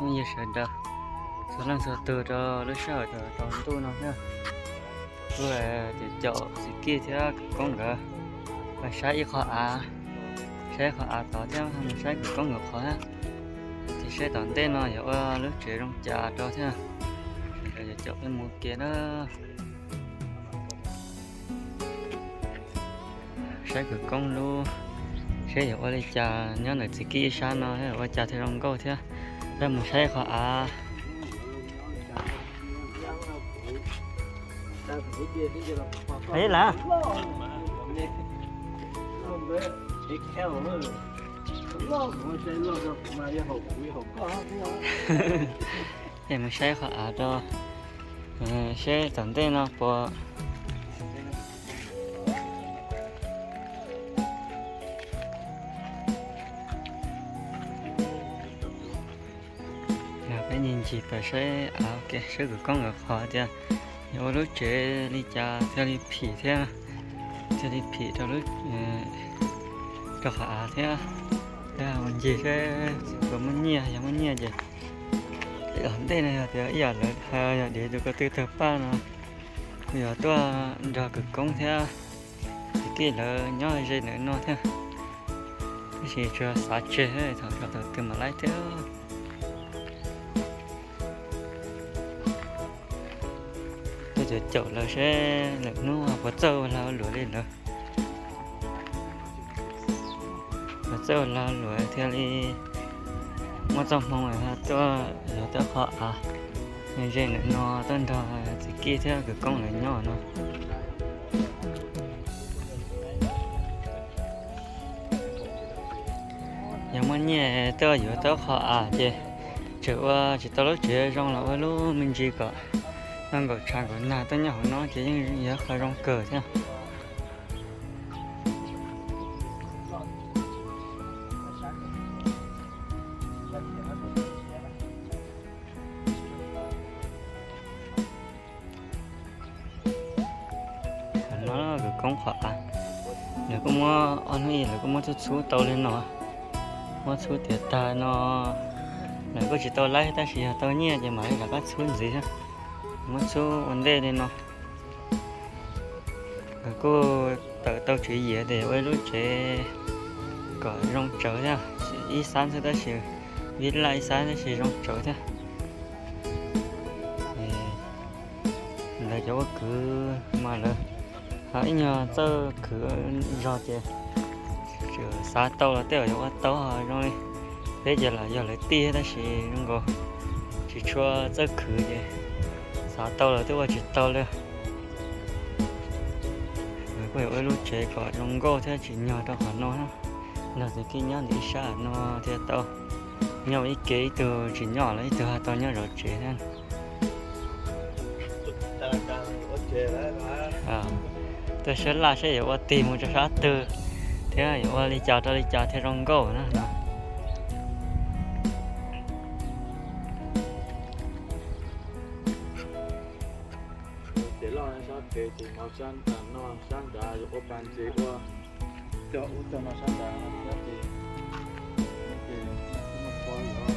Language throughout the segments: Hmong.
Yog sawv daws txhua leej txhua tus rau lub sij hawm thaum tsaus ntuj no thiab, kuv caum caum txiv Kij thiab kwv Koob nkawd saib ib qho av, saib qhov av tod thiab mus saib kwv Koob nkawd qhov thiab. Ces saib tom ntej no yog ua lub tsev zoo cas rau thiab, sawv daws yuav caum peb mus kiag na. Saib kwv Koob lub, saib yuav ua li cas nyob ntawm txiv Kij ib sab no ua cas thiaj zoo nkauj thiab. Peb mus saib qhov av. Ib las. Es mus saib qhov av rau, saib tom ntej no puas. Yog peb ncig ncig tawm saib av, saib kwv Koob nkawd qhov tias yog ua lub tsev li cas thiaj li phim thiab, thiaj li phim rau lub, rau qhov av thiab. Mus ncig saib puas muaj nyiaj, yog muaj nyiaj ces tom ntej no yog tias ib yam lawv hais yog dev tus ko tw tawg paj no, kuv yuav tuaj nrog kwv Koob thiab txiv Kij lawv nyob ze ntawm no thiab. Tab sis tsuas xav tseg thaum thaum twg mam laib thiab. Tuaj caum caum lawv seb lwm hnub puas txawj ua lag ua luam li lawv. Puas txawj ua lag ua luam thiaj li muaj txoj hmoo tuaj yuav tau qhov av ze ntawm no tuaj nrog txiv Kij thiab kwv Koob lawv nyob no. Yog muaj nyiaj tuaj yuav tau qhov av ces tseem ua tsis tau lub tsev zoo los ua lub me ntsis kom tau nkaum tshav nkaum nag tuaj nyob hauv no ces yeej yog qhov zoo kawg thiab. Qhov no kwv Koob qhov av, lawv kuj muab ob hnub ib lawv kuj muab txhub txhub tau li no, muab txhub tiav tag no. Lawv kuj tsis tau laib tab sis yog tau nyiaj ces mam li rov qab txhub ntxiv thiab. Muab txhub ua ntej li no. Lawv kuj tawm tau tswv yim tias ua ib lub tsev kom zoo tsawv thiab, ib xab xwb tab sis, vib laj ib xab tab sis zoo tsawv thiab. Lawv cov ua kwv mas lawv ib nyuag txawj khwv zog ces tseem xav tau los tej zaum yuav ua tau zoo li peb ces los yog lawv tij tab sis zoo nkaus tsis tshua txawj khwv ces xav tau los twb ua tsis tau li. Lawv kuj yuav ua ib lub tsev kom zoo nkauj thiab tsim nyog rau qhov no, nrog txiv Kij nyob ntawm ib sab no thiaj tau nyob ua ib ke, ib tug tsis nyob los ib tug ho tau nyob zov tsev thiab. Tuaj saib laj saib yuav ua tig mus rau sab twg thiab yuav ua li cas rau li cas thiaj zoo nkauj na no. Ces loj sab pem ces no sab nrad, no sab nrad yuav ua pas ntses ua cog ub cog no sab nrad thiab ces, ces muaj qhov yuav,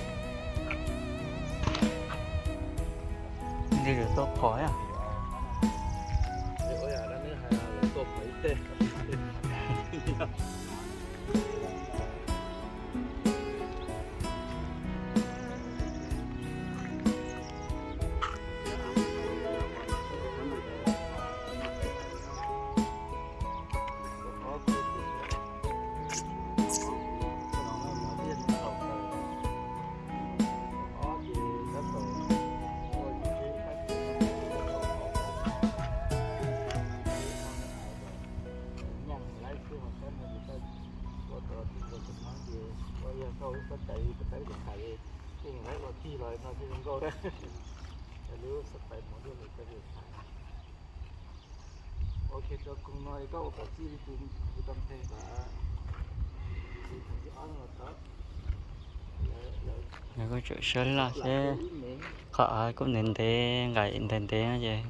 nws yuav tuaj phom thiab. Ua yam dab neb hais lawv tuaj phom ib teg. Nyeem laib xwb ho saib no ces koj ua tau tib tug tus no ces ua yog koj lub xab tais koj tau ib tug tham li, ces laib ua tij los no thiaj zoo nkauj. Lub xab tais mus dua lawm koj tham. Ok, rau koog no koj ua kom txij li tus, tus tau nthe kom tus tham tib ob no los tau. Kuj tseem sab laj seb qhov av kuj ntev ntev, nqaim ntev ntev no ces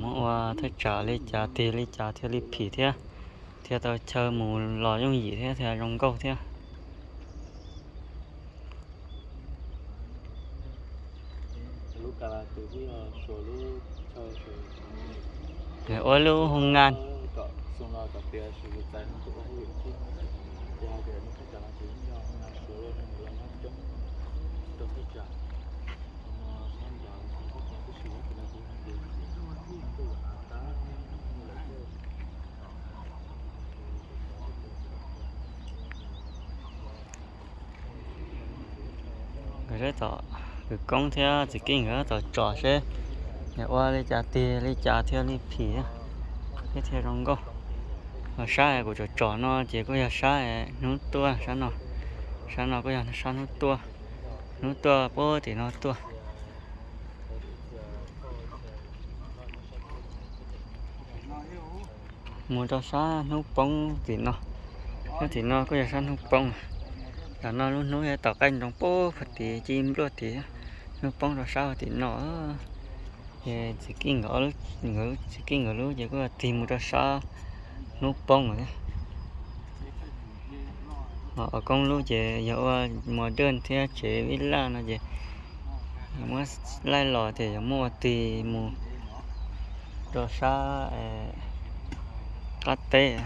muab ua thaj tsam li cas tig li cas thiaj li phim thiab, thiaj tau chaw mus los yooj yim thiab thiaj zoo nkauj thiab. Ua lub hoo ngan. Nkawd tab tom, kwv Koob thiab txiv Kij nkawd tab tom tsom seb yog ua li cas tig li cas thiaj li phim thiab thiaj zoo nkauj. Ho sab kuv tsom tsom no ces kuj yog sab hnub tuaj sab no. Sab no kuj yog sab hnub tuaj, hnub tuaj puag tim no tuaj mus rau sab hnub poob tim no. Sab tim no kuj yog sab hnub poob. Tam no lub hnub tom qaij nroos puag tim ci npluaj tim, hnub poob rau sab tim no. Ces txiv Kij nkawd, txiv Kij nkawd lub ces kuj tig mus rau sab hnub poob lawm. Ho Koob lub ces yog ua mos dej thiab tsev vij laj no ces muab laij los tias yog muab ua tig mus rau sab qab teb.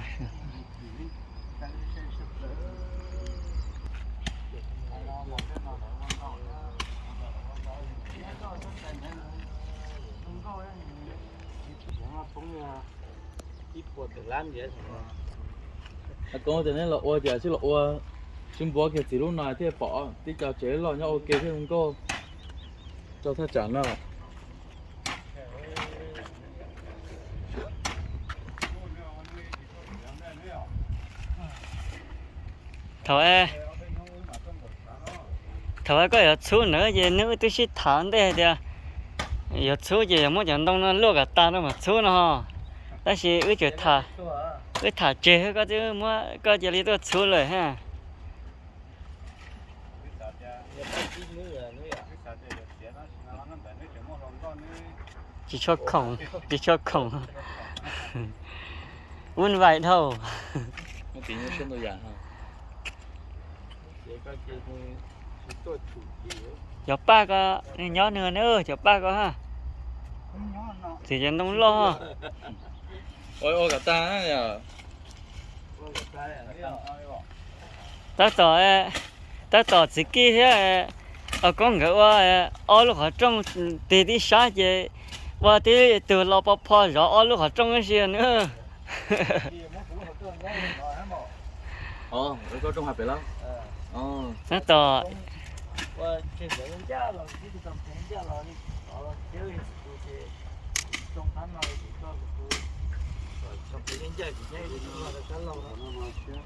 Koob tias neb los ua tias sib los ua, sib npuab kiag txiv lub no thiaj pom tib co tsev loj nyob ua ke thiaj zoo nkauj rau thaj tsam no. Thaum, thaum koj yuav txhub ntawd ces neb wb twb sib tham ntej hais tias yuav txhub ces yog muab cov ntoo no luaj kom tag rau mam txhub no. Tab sis wb tseem tham, wb tham tseg koj twb muab koj cia li tuaj txhub lawm ha. Tsis tshua khoom, tsis tshua khoom. Wb vais dhau. Cov paj ko nyob nws na, cov paj ko ha. Txiv cov ntoo loj. Tab tom, tab tom txiv Kij thiab Koob nkawd ua ob lub qhov rooj tig tib sab ces ua tib tug los pov pho zov ob lub qhov rooj ib si na. Tab tom Koj tsom ncaj tus ncaj thib ob no ces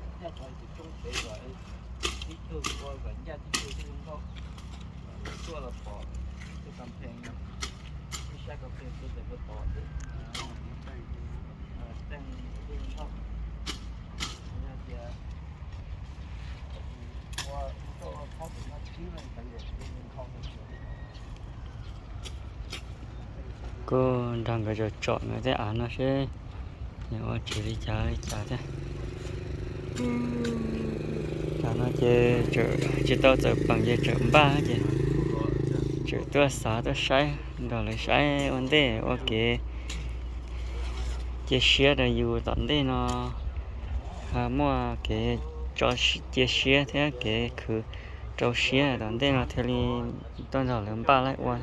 koj ncaj tau tus coob pem los tib tug ua kom ncaj tib tug thiaj li nkauj. Tuaj los pom tus kas phees, ib sab kas phees tuaj tes tuaj tom xwb. Teej thiaj li nkauj. Yog tias ua tau phob pem no tsib no tas yam thiaj li nkauj. Kuj nrog nkawd tsom tsom nkawd tej av no seb nws ua tsis li cas li cas thiab. Av no ces tsis tau txawm peem ces tseem npaj ces tseem tuaj xav tuaj saib nrog lawv saib ua ntej ua kev cia siab rau yus tom ntej no. Muaj kev tso cia siab thiab kev khwv rau siab tom ntej no thiaj li tuaj nrog lawv npaj laij ua.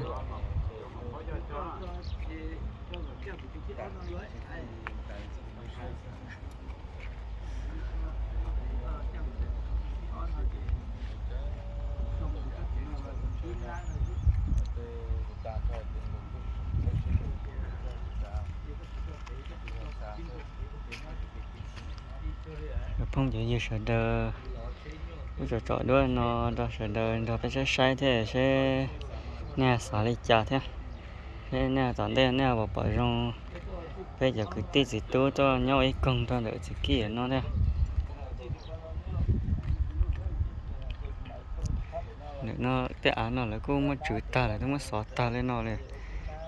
Cov phooj cov ywg sawv daws, Kuv tsom tsom duab no rau sawv daws nrog peb saib saib thiab seb nej xav li cas thiab, seb nej tom ntej nej puas pom zoo peb cov kwv tij txiv tub tuaj nyob ua ib koog rau ntawm txiv kij no thiab. Ntawm no tej av no lawv kuj muab tswv tag, lawv twb muab xov tag li no li.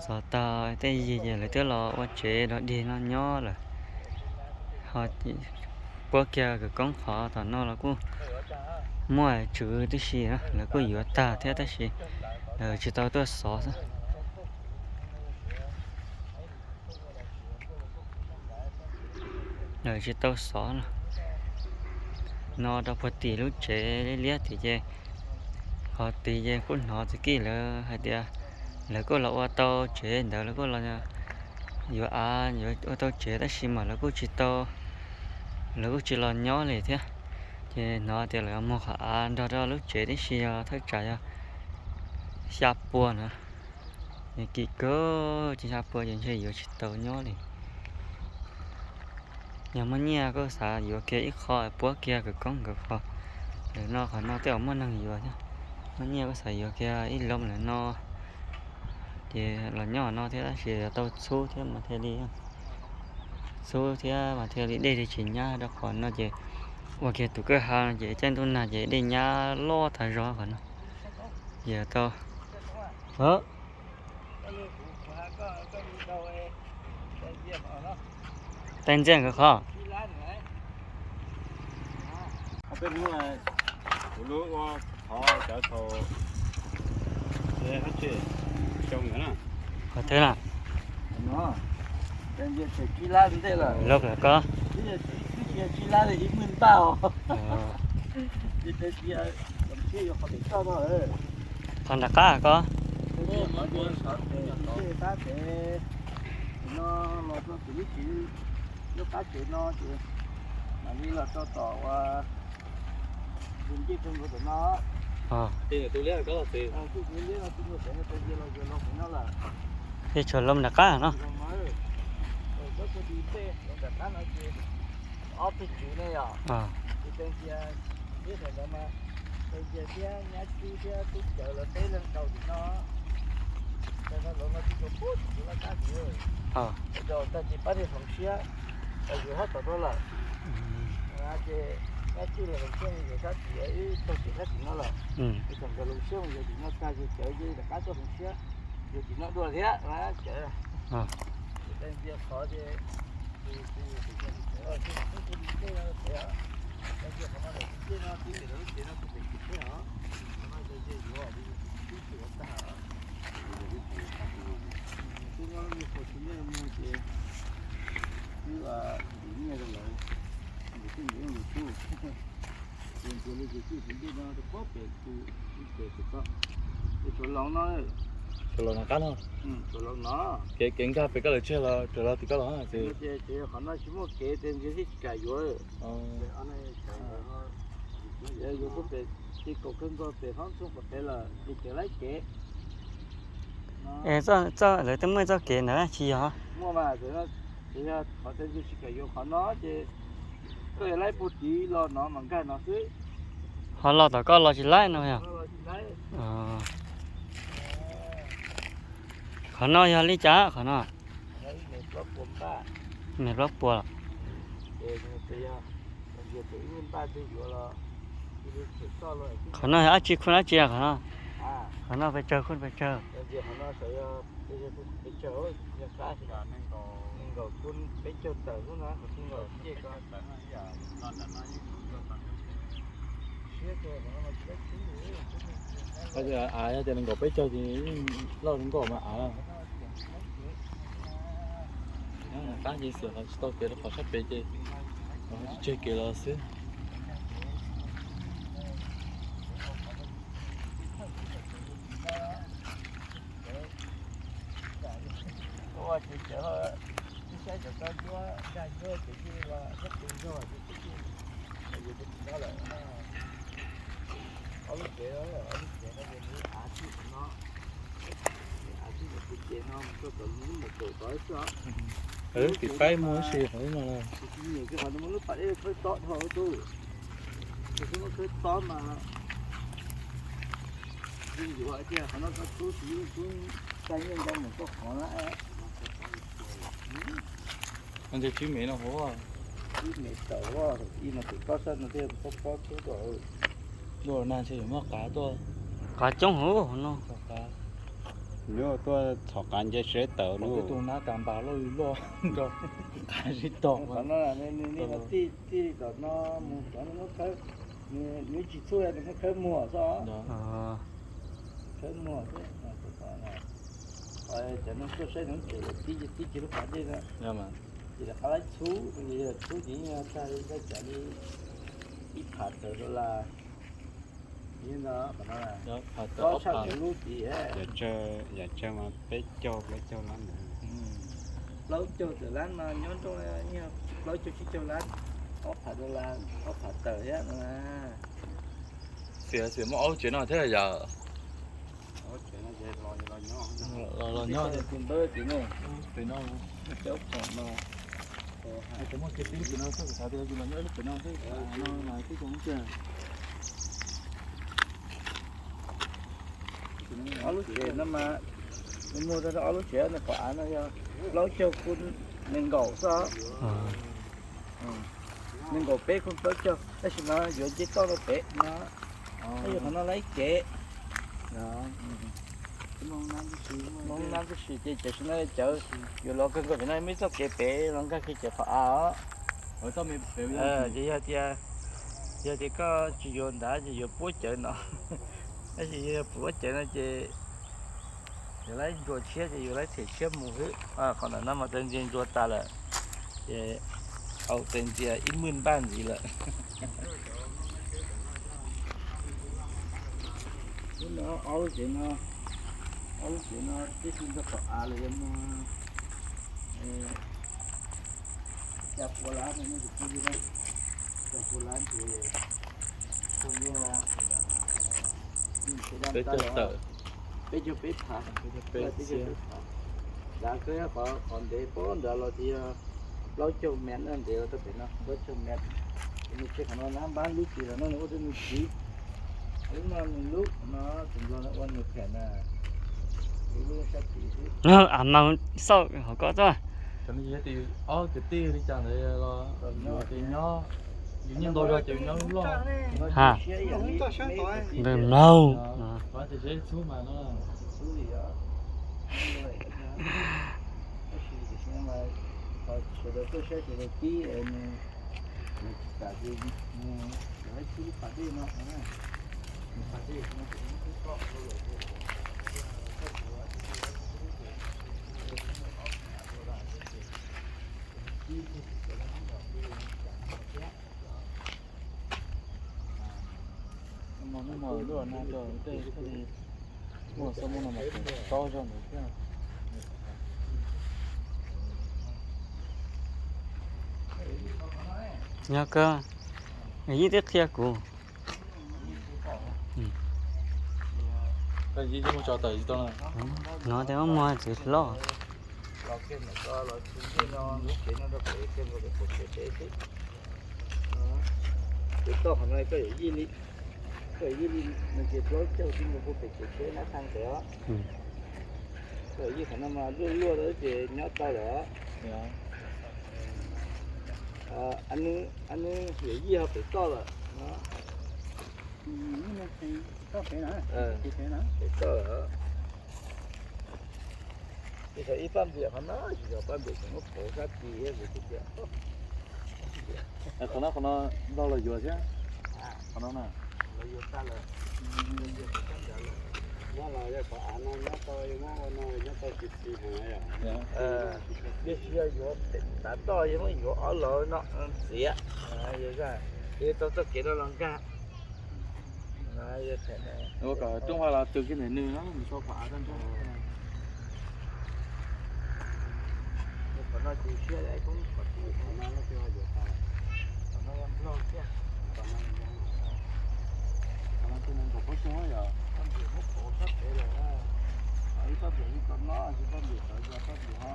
Xov tag tej yig ces lawv twb los ua tsev dog dig no nyob lawm. Ho puab kiag kwv koob qhov tom no los kuj muaj tswv tib si, lawv kuj yuav tag thiab tab sis lawv tsis tau tuaj xov xwb. Lawv tsis tau xov no. No rau puag tim lub tsev liab tid ces, qhov tid ces kuj hnov txiv kij lawv hais tias lawv kuj los ua tau tsev ntawd, lawv kuj los yuav av yuav ua tau tsev tab sis mas lawv kuj tsis tau, lawv kuj tsis los nyob li thiab. Ces hnov tias lawv muag qhov av nrog rau lub tsev tib si yog thaj tsam yog xya pua na. Kim kawg, ces xya pua ces ntshe yuav tsis tau nyob li. Yog muaj nyiaj koj xav yuav kiag ib qho puab kiag kwv koob nkawd qhov, lawm no qhov no tej zaum muaj neeg yuav thiab. Muaj nyiaj koj xav yuav kiag ib loo lawm no ces los nyob no thiab tab sis yuav tau txhub thiab mas thiaj li, txhub thiab mas thiaj li dej thiaj tsis nyab rau qhov no ces ua kiag tus kwj ha no ces caij ntuj nag ces dej nyab loj tag zog qhov no. Ces tau Tais ntxiag nkawd qhov. Qhov twg na? Lub lawm ko. Qhov nram qab ko. Lub qab tsev no ces mam li los rau tom ua ncej kawg nkaus tom no. Tej tshuav loo nram qab no. Ob tug tswv ne yom, ces tais ntxias, ib thaum ntawd mas tais ntxias thiab nyab tswb thiab tub cawv lawv peb leeg nkaum tim no. Tais no lawv mas tsis tshua pub tsis tshua laj kab tid. Tag ces pab niag hloov siab, tais ntxias hab tom no lawm. Ces nyab tswb los hloov siab yog sab tim wb tog tim sab tim no lawm. Ces thaum nkawd hloov siab mus yog tim no tag ces cawv ces rov qab tuaj hloov siab yog tim no dua thiab na cawv. Tais ntxias qhov ces tais ntxias qhov no lawm, tais ntxias qhov no lawm, tais ntxias no tus pem tim thiab os. Qhov no tais ntxias yuav, tais ntxias tsis tshua yuav tag os. Twb muab lub me qhua tsis nej muag ces twb ntim nyiaj rau lawv, ntim twb ntim ntim tub. Ces ntxias li ces twb tsis ntim no rau pob pem tus, pem tus ko. Ces tshuav loos no, tshuav loos no qab no, tshuav loos no. Kev, kev nkag pem koj lawv tseg los tshuav los tim koj los ces, ces qhov no tsis muaj kev ces ntxias thiaj tsis kam yuav. Yuav tuaj pem ces kaum kawg nkaus pem hlob ntxoog pem lawm ces cawv laib kev. Es txoj, lawv twb muaj txoj kev ntawd tsis yog? Muaj mas, ces yog qhov tais ntxias tsis kam yuav qhov no ces koj yuav laib puag tid los no mas nkag no xwb. Ho los tom koj los tsis laib no yog? Qhov no yog li cas qhov no? Me plaub puas. Qhov no yog dab tsi, khun dab tsi qhov no? Qhov no pes tsawg, khun pes tsawg? Av yog tias nees nkaum peb caug ces yeej loj zoo nkauj mas av. Qab ces xwm los tsis tau kev rau qhov sab pem ces tsis tseg kev los xwb. Tim paib muaj ib si qhov no. Xwb muab khawb tob mas, yuav tias qhov no koj tub tsis tub, txaj nyiaj nco mus koj qhov na. Ntshe tsib mev no hauv. Tsib mev tawm, ib no tus pob sab no thiaj pob pob tub tau. Luaj na ntshe yuav muab qav tuaj. Qav coob hauv no. Lub tuaj txhom qav nce seb tawm lub. Tus nab tas npas loj li loj nrog qav sib tog. Qhov no tij tij tom no mus tod muab khawb, nws tsis txhua nws muab khawb muag xwb. Khawb muag xwb. Cov neeg tuaj saib no ces tib tib kiag lub pas dej na. Ces lawv qab laib txhub, txhub ces yeej tag li, ib phav tawm dollar. Ob phav tawm lub tim, yam tsawg mas peb caug plaub caug lab ntawd. Plaub caug tawm lab no nyob nrooj, plaub caug tsib caug lab, ob phav dollar, ob phav tawm thiab no. Xiam xiam muaj ob lub tsev no thiab yom. Los nyob pem no, pem no. Muaj kiag tib lub pem no xwb, kuv xav tias yus los nyob ib lub pem no xwb, no mas tib zoo tiag. Ob lub tsev no mas, muag rau ob lub tsev no, qhov av no yog plaub caug kuj nees nkaum xwb. Nees nkaum peb kuj plaub caug, tab sis no yuav nce toj rau pem no. Yog qhov no lawv ib kev. Hmoob nab tib si ces tam sim no cawv yuav los kawg nkaus pem no, muaj ib txoj kev pem los nkag kiag cawv qhov av os. Ces yog tias, yog tias koj tsis yuav ntawd ces yuav puab cawv no, tab sis yog puab cawv no ces yuav laib ntsuas tshiab ces yuav laib them tshiab mus xwb. Qhov ntawm no mas tes ntxias ntsuas tas lawm, ces au tes ntxias ib mwj npaj ntxiv lawm. Lub no ob lub tsev no, ob lub tsev no tib si ntog tom av los yog muag xya pua lab no, xya pua lab ces peb caug tawm, peb caug peb phav, peb caug peb phav. Dav kawg, qhov ntev pab nrad los tias plaub caug mev na, ntev los rau pem no plaub caug mev. Nws tsis qhov no na, npab lub tsis los no nws ua rau nws tsiv. Lub no nws lub no, tus nplog no ua nws phem na. Lub sab tid xwb. Av mas xauj hauv ko xwb. Cov no yog tias ob kwv tij li cas ntawd los yuav tias nyob, yus nyob ntau zog ces yus nyob lub loj. Ha, npawg mlaug. Qhov tias seb txhub mas no. Sawv daws tuaj saib sawv daws tib, lawv txhub lub pas dej no, pas dej no. Muaj hnub muaj lub na rau tej thiaj li muaj xab muaj no mas taub zog ntawd thiab. Nyob kawg, yeej twb qhia kuv. No tej muaj tso tawm tsis tau no. No tej muaj tsis hlob. Ces toj qhov no koj yuav yij li, koj yuav yij li no ces plaub caug xwb mus puag pem kev tsheb nab thaj tes os. Koj yuav yij qhov no mas luaj luaj ces nyob tau lawm. Ab nws yuav yij ho pem toj lawm. Pem toj lawm. Ib txhia ib pab npias qhov no, tsis yog pab npias tseem muab pauv sab tid thiab kuv twb tias. Qhov no qhov no nrog los yuav thiab. Qhov no na. Los yuav tag lawm. Nyob los yog qhov av no nyob tau, yuav muab ua no nyob tau tsis tsis heev yom. Tiam sis yog yuav tav toj yog muab yuav ob lawv no ntxiv, yog tau txoj kev no los nkag. Ua kom rooj vag los tws kiag ntawm nws no mus txog qhov av toj nrog. Qhov no ces siab qhov no, qhov no yog nplog thiab. Qhov no ces nees nkaum plaub caug yom. Pab npias muab pauv sab pem lawm, ib pab npias li tom no, ib pab npias tawv, pab npias ho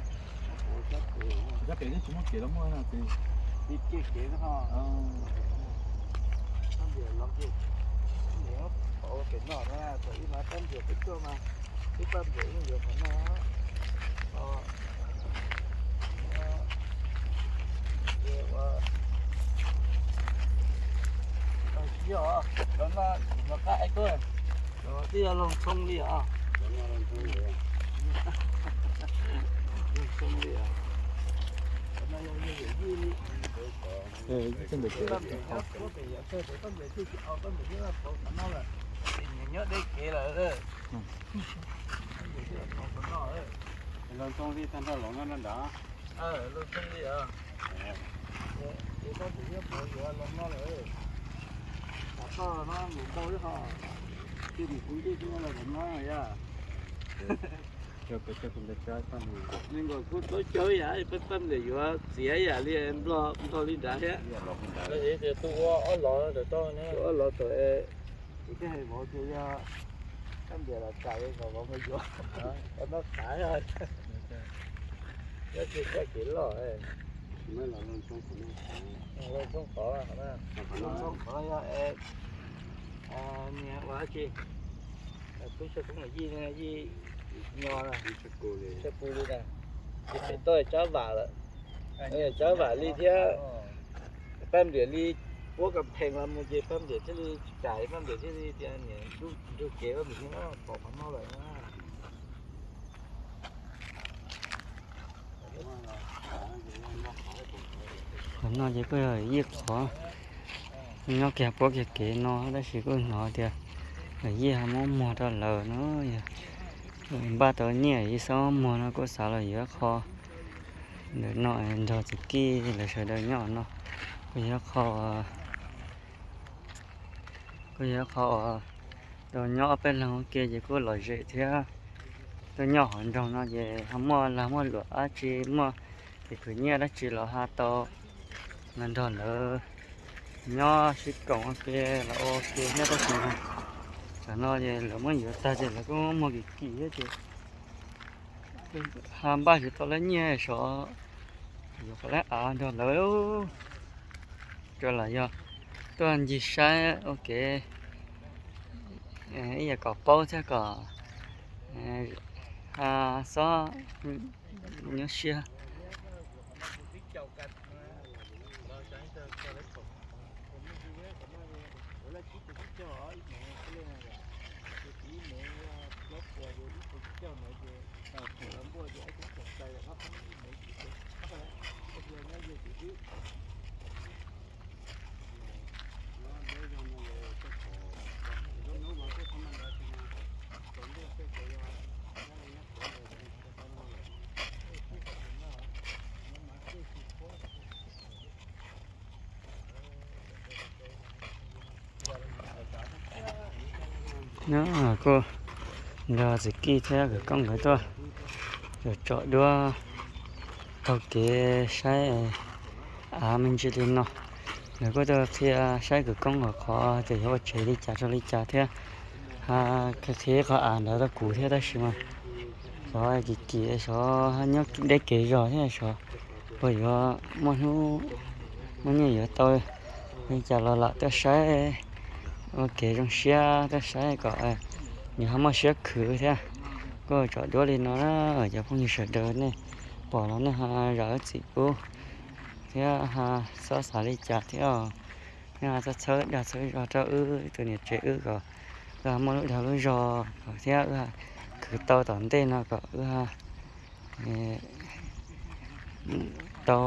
muab pauv sab pem. Sab pem twb tsis muaj kev los muaj no ces, ces kev ho. Pem no na, thaum ub mas pab npias peb tuaj mas, peb pab npias yeej yuav qhov no. Yog, cov no tsis yog qab ib koj, cov no twb yog Looj Txhooj li os. Looj Txhooj li os. Cov no yog yawm yij li. Pab npias nyob puag pem yov tawg pem, pab npias thiaj tsis au, pab npias thiaj pauv qhov no lawm. Nyias nyob deb kev lawm. Pab npias thiaj pauv qhov no. Looj Txhooj li tag nrho los nyob nram. Looj Txhooj li os. Ces pab npias thiaj pauv yuav los no lawm. Tam koj no mus ntau ib ho, cia mus kuv ncej tuaj los no yog. Nees nkaum kuv tau cawv yam pab npias yuav txiav yam li nplog nplog li nrad thiab. Tias tus ua ob los ntawm tau, tus ob los tau. Kuv thiaj hais vauv tias yog pab npias los tas kom vauv mus yuav, vauv noj qav. Nyob tsis txoj kev loj. Looj Txhooj qhov, Looj Txhooj qhov yog niag ua dab tsi, peb tsob koob yij, yij nyo na, tshaj pug li na. Ces pem toj tsob vam lawm, tsob vam li thiab. Pab npias li puab kas phees los mus ces pab npias thiaj li tsis kam, pab npias thiaj li tias niam nrug kev, pab npias thiaj li pauv qhov no lawm na. Qhov no ces kuj yog yij qhov, nyob kiag puab kiag kev no tab sis kuj hnov tias yij ho muab muag rau lawv no. Yog npaj tau nyiaj yij xav muag no kuj xav los yuav qho ntawm no nrog txiv kij lawv sawv daws nyob no. Kuj yog qho, kuj yog qho uas tau nyob ob peb leeg ua ke ces kuj lom zem thiab. Tuaj nyob hauv nroog no ces ho muaj lag muaj luam dab tsi, muaj tes khwv nyiaj dab tsi los ho tau nrog lawv nyob sib koom ua ke los ua ke thiab tab sis tam no ces lawv muab yuav tag ces lawv kuj muag kim kim thiab ces ho npaj tsis tau lawv nyiaj sov yuav kom lawv av nrog lawv, tsuas los yog tuaj ncig saib ua ke ib yam kom paub thiab kom xob nyuaj siab. No kuj nrog txiv kij thiab kwv koob nkawd tuaj tsom duab taug kev saib av me ntsis li no. Lawv kuj tuaj qhia saib kwv koob qhov qhov tias yuav ua tsev li cas rau li cas thiab. Qhia qhov av ntawd rau kuv thiab tab sis mas xyov kim kim xyov nyob deb kev zog thiab xyov puas yuav muaj hnub muaj nyiaj yuav tau li cas los lam tuaj saib ua kev zoo siab tuaj saib kom nws ho muaj siab khwv thiab. Kuj tsom duab li no na, cov phooj ywg sawv daws nej pom los nej ho zam lub txim pub thiab ho xob xav li cas thiab. Nej ho txhawb dag txhawb zog rau wb tus niam tsev wb kom wb ho muaj lub dag lub zog kom thiab wb khwv tau tom ntej no kom wb tau,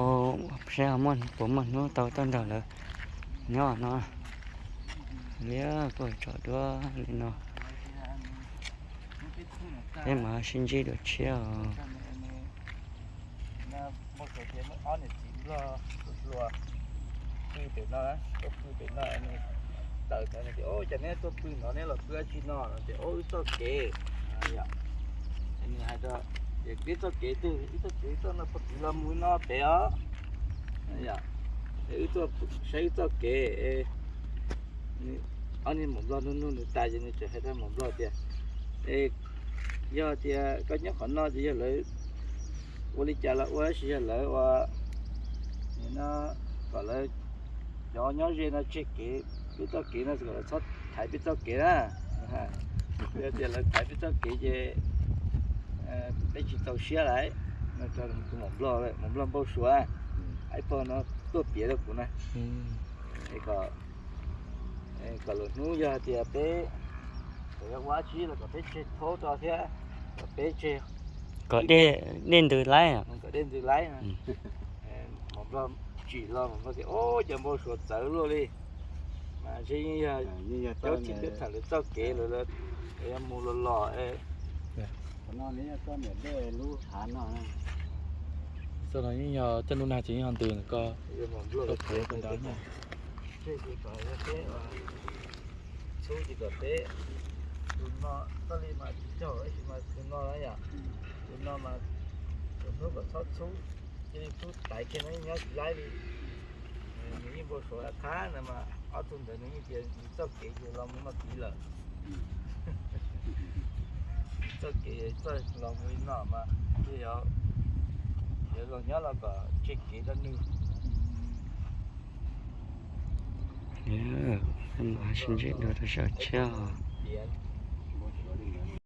saib ho puas muaj hnub tau tuaj nrog lawv nyob no. Liab kuj tsom duab li no. Peb mam sib ntsib dua tshiab os. Pw pem no, tuaj pw pem no, tawm tawm nws tias, Ob, cas neb tuaj pw no, neb los pw dab tsi no? No tias, Ob, wb txoj kev. Nws hais rau, Ces ib txoj kev twg? Ib txoj kev txoj no puag tid los mus no pem os. Wb tuaj saib wb txoj kev. Ob niag maum nplog nug nug nws tas ces nws txawm hais rau maum nplog tias, Yog tias koj nyob qhov no ces yog lawv ua li cas los ua, tab sis yog lawv ua no kom lawv cov nyob ze no tseg kev Lub txoj kev no kom lawv txhob thaiv peb txoj kev na. Yog tias lawv thaiv peb txoj kev ces peb tsis txaus siab lawm. No rau tus maum nplog, maum nplog npau suav, ib pog no tuaj piav rau kuv na. Es kom lwm hnub yog hais tias peb, kom yog ua tsi los kom peb tseg thaub rau thiab, kom peb tseg, kom dej ntws laib, kom dej ntws laib. Maum nplog tsim los, maum nplog tias, Ub, cov npau suav txawv luaj li. Mas ntshe yeej yog cov tsis teb tham lawv txoj kev, lawv yuav mus los los. Txoj no yeej yog coj ntuj nag ces yeej ho ntws ko. Tseg ces kom peb, txhub ces kom peb, tus no txoj li mas tsis raug tab sis mas tus no yom, tus no mas tus hnub kom txhob txhub, cia li txhub taiv kiag no yeej nyob tsis laib li. Nws yeej npau suav qhab no mas ob tug ntawd nws yeej tias nws txoj kev ces los mus no tid lawm. Nws txoj kev txoj los mus li no mas, yuav zoo nyob los kom tseg kev rau nws. Sib ntsib dua rau saum tsheb os.